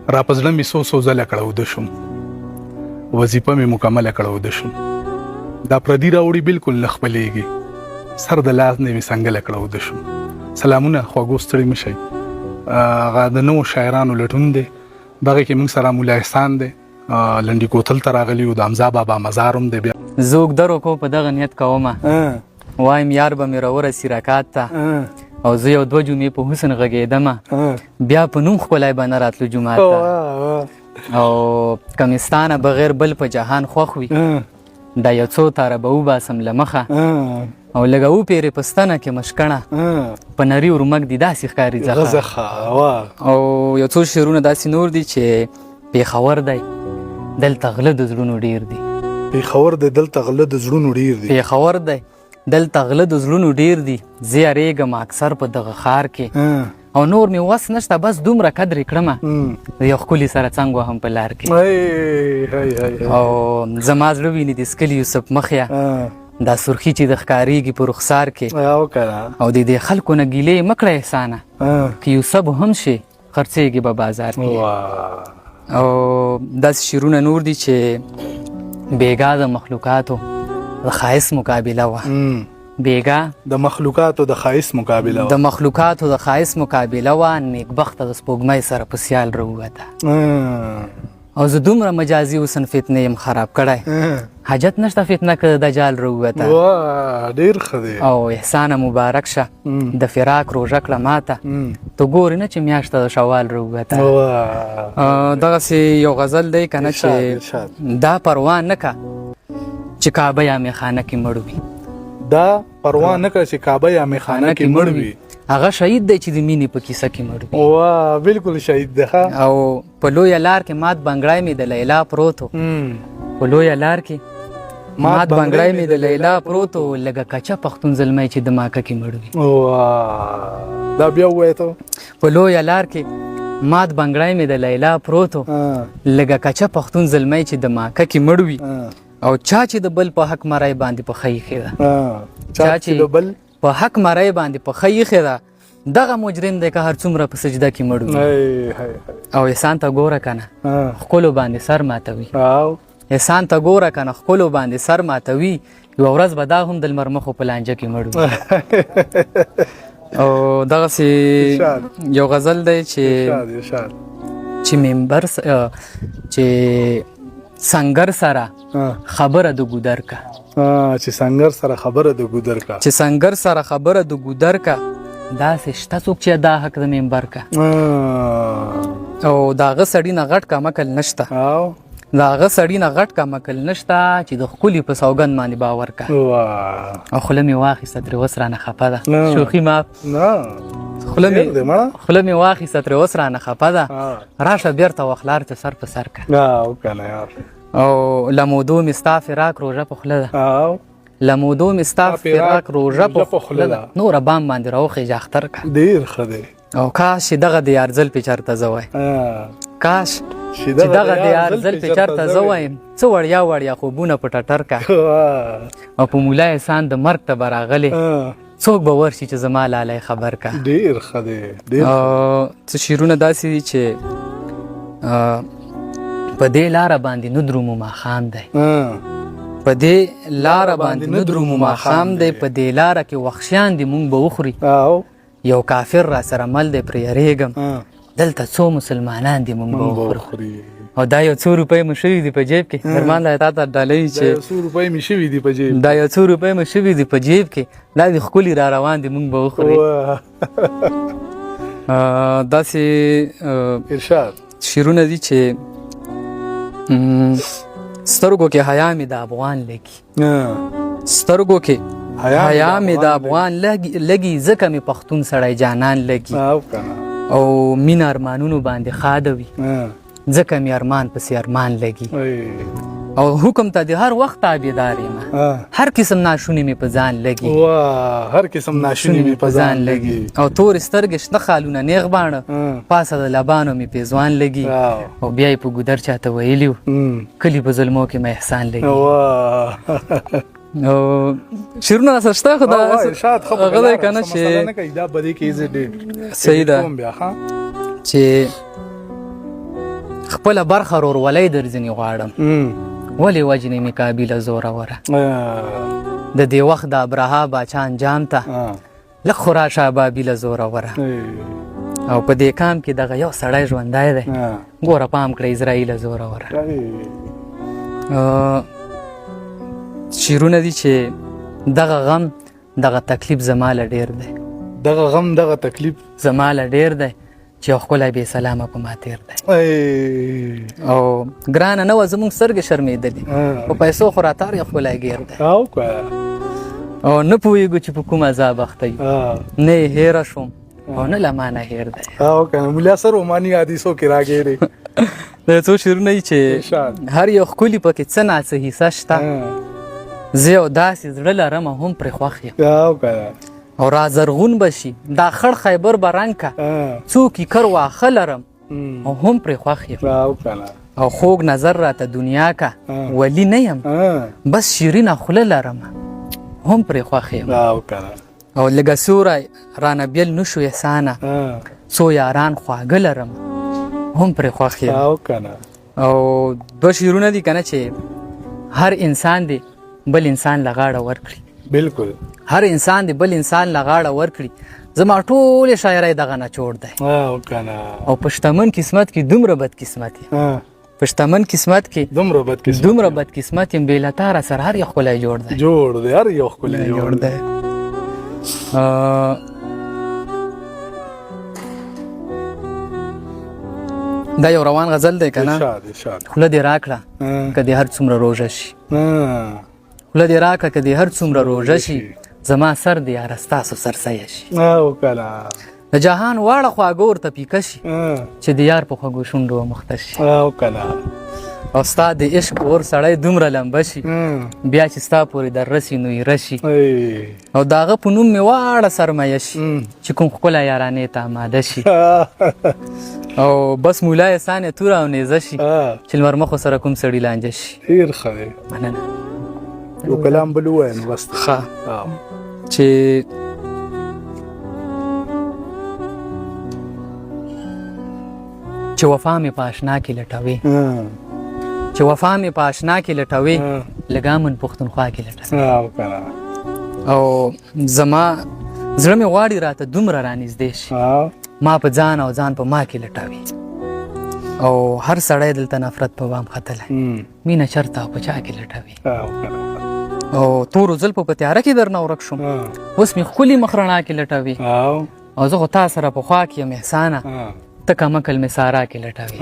را په زړه مې څو څو ځله کړه وده شوم، وظیفه مې مکمله کړه وده شوم. دا پردي راوړي بالکل نه خپلېږي، سر د لاس نه مې څنګله کړه وده شوم. سلامونه، خوږو ستړي مه شئ. هغه د نوو شاعرانو لټون دی، دغه کې موږ سره مولا احسان دی، لنډي کوتل ته راغلی یو، د حمزه بابا مزار هم دی. بیا زه اوږده رکو په دغه نیت کومه، وایم یار به مې راورسي رکات ته، او زه یو دوه جمعې په حسن غږېدمه، بیا په نوم ښکلی به نه راتلو جومات ته. او کمستانه بغیر بل په جهان خوښ وي، دا یو څو تاره به وباسم له مخه، او لږه وپېرې په ستنه کې مشکڼه، په نري ورمږ دي داسې ښکاري ځخه. او یو څو شعرونه داسې نور دي چې پېښور دی دلته غله د زړونو ډېر دي، پېښور دی دلته غله د زړونو ډېر دي، پېښور دی دلته غله د زړونو ډېر دي، زه یارېږم اکثر په دغه ښار کې، او نور مې وس نشته بس دومره قدر یې کړمه، د یو ښکلي سره څنګ وهم په لار کې. او زما زړه ویني د سکلي یوسف مخیه، دا سرخي چې د ښکارېږي په رخسار کې، او د دې خلکو نه ګیلې مه کړه احسانه، که یوسف هم شي خرڅېږي به بازار کې. او داسې شعرونه نور دي چې بېګا د مخلوقاتو د ښایست مقابله وه، بیګا د مخلوقاتو د ښایست مقابله وه، د مخلوقاتو د ښایست مقابله وه، نیکبخته د سپوږمۍ سره په سیال راووته. او زه دومره مجازي حسن فتنې یم خراب کړی، حاجت نشته فتنه که دجال راووته. ډېر ښه دی. او احسانه مبارک شه د فراق روژه کړه ماته، ته ګورې نه چې میاشته د شوال راووته. دغسې یو غزل دی که نه چې دا پروا نه که چې کعبه یا میخانه کې مړ وي، دا پروا نه کړه چې کعبه یا میخانه کې مړ وي، هغه شهید دی چې د مینې په کیسه کې مړ وي. واه بالکل شهید دی. او په لویه لار کې مات بنګړی مې د لیلا پروت و، په لویه لار کې مات بنګړی مې د لیلا پروت و، لږه کچه پښتون زلمی چې د ماکه کې مړ وي. واه دا بیا ووایه ته. په لویه لار کې مات بنګړی مې د لیلا پروت و، لږه کچه پښتون زلمی چې د ماکه کې مړ وي، او چا چې د بل په حق مرای باندې پښه ایښې ده، چا چې د بل په حق مرای باندې پښه ایښې ده، دغه مجرم دی که هر څومره په سجده کې مړ وي. او احسان ته ګوره که نه ښکلو باندې سر ماتوي، احسان ته ګوره که نه ښکلو باندې سر ماتوي، یوه ورځ به دا هم د لمر مخو په لانجه کې مړ وي. او دغسې یو غزل دی چې چې منبر چې سنګر سره خبره د ګودر کا، چې سنګر سره خبره د ګودر کا، چې سنګر سره خبره د ګودر کا، داسې شته څوک چې دا حق د منبر کا. او د هغه سړي نه غټ کمکل نشته، د هغه سړي نه غټ کمکل نشته چې د ښکلي په سوګند باندې باور کا. او خوله مې واخیسته ترې اوس رانه خفه ده، شوخي ما خوله مې واخیسته ترې اوس رانه خفه ده، راشه بیرته وخلار ته سر په سر کا. او له مودو مې ستا فراق روژه په خوله ده، له مودو مې ستا فراق روژه په خوله ده، نوره بام باندې راوخېژه اختر کا. ډېر ښه دی. او کاش چې دغه د یار ځل پې چېرته زه وای، کاش چې دغه د یار ځل پې چېرته زه وایم، څه وړیا وړیا خوبونه په ټټر کا. او په مولا احسان د مرګ ته به راغلې، څوک به ورشي چې زما لالی خبر کا. ډېر ښه دی. څه شعرونه داسې دي چې په دې لاره باندې نه درومو ماښام دی، په دې لاره باندې نه درومو ماښام دی، په دې لاره کې وحشیان دي مونږ به وخوري، یو کافر را سره مل دی پرې یریږم، دلته څو مسلمانان دي مونږ به وخوري. او دا یو څو روپۍ مو شوي دي په جیب کې، درمان دا تا ته ډالۍ چې دا یو څو روپۍ مې شوي دي په جیب، دا یو څو روپۍ مو شوي دي په جیب کې، دا دي ښکلي را روان دي مونږ به وخوري. داسې ارشاد شعرونه دي چې سترګو کې حیا مې د افغان لګي، سترګو کې حیا مې د افغان لګي، ځکه مې پښتون سړی جانان لګي، او مینه ارمانونو باندې ښاده وي، ځکه مې ارمان پسې ارمان لګي، او حکم ته د هر وخت تابعدار یم، هر قسم ناشونی مې په ځان لګي، هر قسم ناشونی مې په ځان لګي، او تورې سترګې شنه خالونه نیغ باڼه، پاسه د لبانو مې پېزوان لګي، او بیا یې په ګودر چاته ویلي کلي په زلمو کې مې احسان لګي. او شعرونه راسره شته، خو دا هغه دی که نه چې دا په دې کې زه ډېر صحیح ده چې خپله برخه ورورولۍ در ځینې غواړم. ولې وژنې مې قابیله زوروره؟ د دې وخت د ابرهه باچا انجام ته لږ خو راشه ابابیله زوروره. او په دې کام کې دغه یو سړی ژوندی دی، ګوره پام کړه اسرائیله زوروره. شعرونه دي چې دغه غم دغه تکلیف زما له ډېر دی، دغه غم دغه تکلیف زما له ډېر دی چې یو ښکلی بې سلامه په ما تېر دی. او ګرانه نه وه، زموږ سترګې شرمېدلې، په پیسو خو راته هر یو ښکلی ګیر دی. او نه پوهېږو چې په کوم عذاب اخته یو، نه یې هېره شوم او نه له ما نه هېر دی. او که نه ملا سر روماني حدیثو کې راګېرې. دا څو شعرونه دي چې هر یو ښکلي پکې څه ناڅه حصه شته. زه یو داسې زړه لرم هم پرې خوښ یم. او را زرغون به شي دا خړ خیبر به رنګ که، څو کیکر واښه لرم او هم پرې خوښ یم. او خوږ نظر راته دنیا که، ولی نه یم بس شیرینه خوله لرم هم پرې خوښ یم. او لږه سوری رانه بیل نشو احسانه، څو یاران خواږه لرم هم پرې خوښ یم. او دوه شعرونه دي که نه چې هر انسان دی بل انسان له غاړه ورکړي. بالکل، هر انسان دی بل انسان له غاړه ورکړي. زما ټولې شاعرۍ دغه نچوړ دی. او په شتمن قسمت کې دومره بد قسمت یم، په شتمن قسمت کې دومره بد قسمت یم، بې له تا راسره هر یو ښکلی جوړ دی، جوړ دی، هر یو ښکلی جوړ دی. دا یو روان غزل دی که نه؟ خوله دې راکړه که دې هر څومره روژه شي، خوله دې راکړه که دې هر څومره روژه شي، زما سر دې یاره ستاسو سر سیه شي. د جهان واړه خواږه ورته پیکه شي چې د یار په خوږو شونډو ومخته شي. او ستا د عشق اور سړی دومره لمبه شي، بیا چې ستا پورې در رسي نو ایره شي. او د هغه په نوم مې واړه سرمایه شي چې کوم ښکلی یارانې ته اماده شي. او بس مولا احسان یې توره او نیزه شي چې لمر مخو سره کوم سړي لانجه شي. ډېر ښه دی، مننه. یو کلام بل ووایه نو بس. ښه، چې چې وفا مې په آشنا کې لټوي، چې وفا مې په آشنا کې لټوي، لګامن پښتونخوا کې لټوي. او زما زړه مې غواړي راته دومره رانږدې شي، ما په ځان او ځان په ما کې لټوي. او هر سړی دلته نفرت په بام ختلی، مینه چرته او په چا کې لټوي. او تورو زلفو په تیاره کې درنه ورک شوم، اوس مې ښکلي مخ رڼا کې لټوي. او زه خو تا سره په خوا کې یم احسانه، ته کمکل مې سارا کې لټوي.